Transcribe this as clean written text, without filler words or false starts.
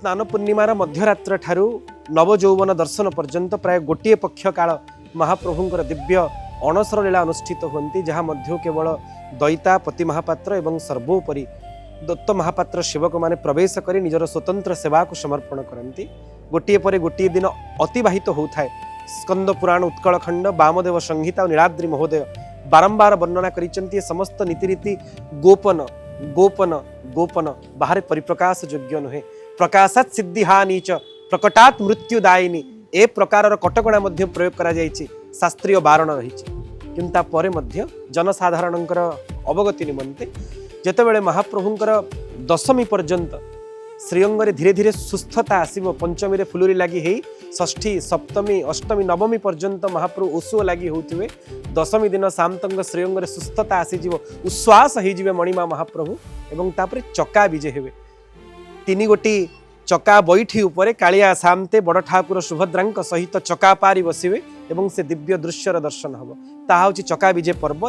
ସ୍ନାନ ପୂର୍ଣ୍ଣିମାର ମଧ୍ୟରାତ୍ର ଠାରୁ ନବଯୌବନ ଦର୍ଶନ ପର୍ଯ୍ୟନ୍ତ ପ୍ରାୟ ଗୋଟିଏ ପକ୍ଷ କାଳ ମହାପ୍ରଭୁଙ୍କର ଦିବ୍ୟ ଅଣସର ଲୀଳା ଅନୁଷ୍ଠିତ ହୁଅନ୍ତି, ଯାହା ମଧ୍ୟ କେବଳ ଦଇତା ପତି ମହାପାତ୍ର ଏବଂ ସର୍ବୋପରି ଦତ୍ତ ମହାପାତ୍ର ସେବକମାନେ ପ୍ରବେଶ କରି ନିଜର ସ୍ୱତନ୍ତ୍ର ସେବାକୁ ସମର୍ପଣ କରନ୍ତି। ଗୋଟିଏ ପରେ ଗୋଟିଏ ଦିନ ଅତିବାହିତ ହେଉଥାଏ। ସ୍କନ୍ଦ ପୁରାଣ, ଉତ୍କଳଖଣ୍ଡ, ବାମଦେବ ସଂହିତା ଓ ନୀଳାଦ୍ରି ମହୋଦୟ ବାରମ୍ବାର ବର୍ଣ୍ଣନା କରିଛନ୍ତି, ଏ ସମସ୍ତ ନୀତିରୀତି ଗୋପନ, ଗୋପନ, ଗୋପନ, ବାହାରେ ପରିପ୍ରକାଶ ଯୋଗ୍ୟ ନୁହେଁ। ପ୍ରକାଶାତ ସିଦ୍ଧିହାନି ଚ ପ୍ରକଟାତ ମୃତ୍ୟୁଦାୟିନୀ, ଏ ପ୍ରକାରର କଟକଣା ମଧ୍ୟ ପ୍ରୟୋଗ କରାଯାଇଛି, ଶାସ୍ତ୍ରୀୟ ବାରଣ ରହିଛି। କିନ୍ତୁ ତାପରେ ମଧ୍ୟ ଜନସାଧାରଣଙ୍କର ଅବଗତି ନିମନ୍ତେ ଯେତେବେଳେ ମହାପ୍ରଭୁଙ୍କର ଦଶମୀ ପର୍ଯ୍ୟନ୍ତ ଶ୍ରୀଅଙ୍ଗରେ ଧୀରେ ଧୀରେ ସୁସ୍ଥତା ଆସିବ, ପଞ୍ଚମୀରେ ଫୁଲୁରି ଲାଗି ହେଇ ଷଷ୍ଠୀ, ସପ୍ତମୀ, ଅଷ୍ଟମୀ, ନବମୀ ପର୍ଯ୍ୟନ୍ତ ମହାପ୍ରଭୁ ଓଷୁଅ ଲାଗି ହେଉଥିବେ। ଦଶମୀ ଦିନ ସାନ୍ତଙ୍କ ଶ୍ରୀଅଙ୍ଗରେ ସୁସ୍ଥତା ଆସିଯିବ, ଉଶ୍ୱାସ ହେଇଯିବେ ମଣିମା ମହାପ୍ରଭୁ ଏବଂ ତାପରେ ଚକା ବିଜେ ହେବେ। ତିନି ଗୋଟି ଚକା ବୈଠି ଉପରେ କାଳିଆ ସାନ୍ତେ ବଡ଼ ଠାକୁର ସୁଭଦ୍ରାଙ୍କ ସହିତ ଚକା ପାରି ବସିବେ ଏବଂ ସେ ଦିବ୍ୟ ଦୃଶ୍ୟର ଦର୍ଶନ ହେବ। ତାହା ହେଉଛି ଚକା ବିଜେ ପର୍ବ।